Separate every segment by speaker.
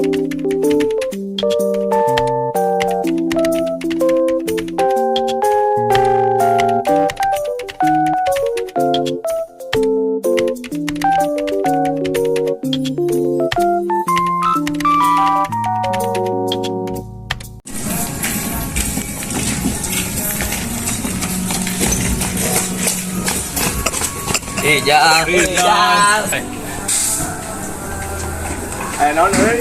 Speaker 1: Ijal.
Speaker 2: Ijal.
Speaker 3: Ayo naon euy?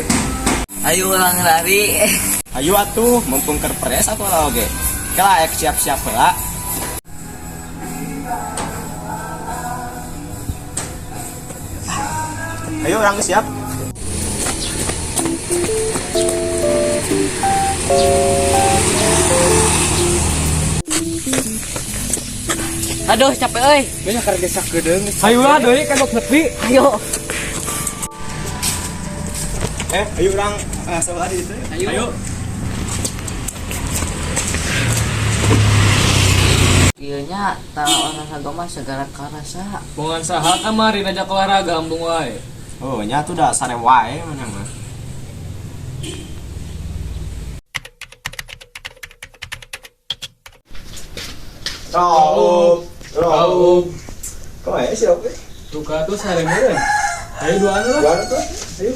Speaker 1: Ayo urang lari.
Speaker 3: Ayo atuh, mumpung keur peres atuh lah oge. Kela aya siap-siap heula. Ayo urang geus siap.
Speaker 1: Aduh, capek euy.
Speaker 2: Banyak karena desak gedeung. Hayu lah deui kagok nepi.
Speaker 1: Ayo.
Speaker 3: Ayo urang sebelah di situ.
Speaker 1: Ayo.
Speaker 2: Ayo.
Speaker 1: Ieu nya tah olahraga mah segala karasa.
Speaker 2: Bongan saha kamari ngajak olahraga embung wae.
Speaker 3: Oh, nya tuh dah sare wae mana mah. Raup,
Speaker 2: Raup.
Speaker 3: Kok aya sih raup?
Speaker 2: Duka tuh sare meureun. Ayo duaan lah.
Speaker 3: Duaan tuh. Ayo.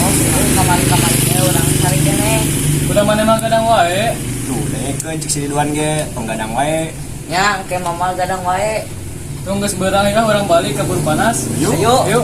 Speaker 1: Oh, kamari-kamari teh urang sare keneh.
Speaker 2: Udah mana mah gadang wae.
Speaker 3: Tuh, dengekeun cek si Ridwan ge, tong gadang wae.
Speaker 1: Nya, engke mama gadang wae.
Speaker 2: Tunggu geus beurang ya urang balik kabur panas.
Speaker 3: Yuk.
Speaker 1: Ayo.
Speaker 2: Ayo.